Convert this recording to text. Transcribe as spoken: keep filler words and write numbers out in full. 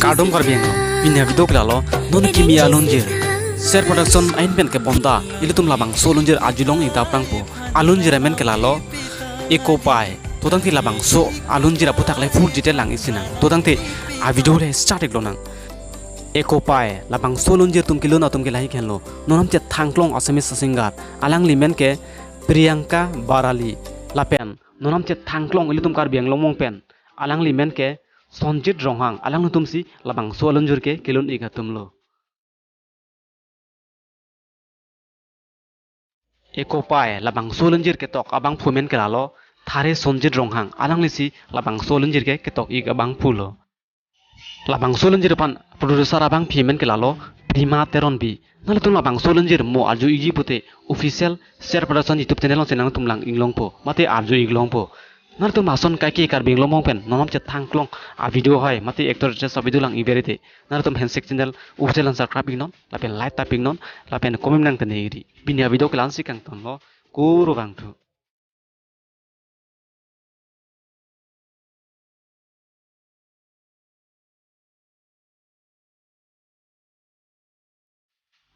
Kardom Karbi Anglong, pini avideo ke lalo, non kimi alunjir. Ser Production ahin pen kebonta, ilitum labangso alunjir arjulong-ik daprangpo. Alunjir amen ke lalo, Eko Pai. To tangte labangso alunjir aphuthak le full detail lang-ik sinang. To tangte avideo le start-ik lonang. Eko Pai, labangso alunjir atum kelun atum ke lahei henlo. Non namchet thangklong Assamese singer. Alangli men ke Priyanka Barali. Lapen non namchet thangklong ilitum Karbi Anglong along pen. Alangli men ke Sonjit Ronghang. Alanglitum si labangso alunjir ke kelun-ik atumlo. Eko Pai, labangso alunjir ketok abangphu men ke lalo, Thare Sonjit Ronghang. Alangli si labangso alunjir ke ketok-ik abangphulo. Labangso alunjir aphan producer abangpi men ke lalo, Prima Teronpi. Nanglitum labangso alunjir mo arju-ikji pute official Ser Production YouTube channel along si nangtum lang-ik longpo, mate arju-ik longpo. Nanglitum lason kaike Karbi Anglong along pen non namchet thangklong avideo hai, mate actor actress avideo lang-ik bere te, nanglitum handshake channel official an subscribe-iknon, lapen like tap-iknon, lapen comment nangtene-ikri. Pini avideo ke la-an si kangtonlo, kurvangthu.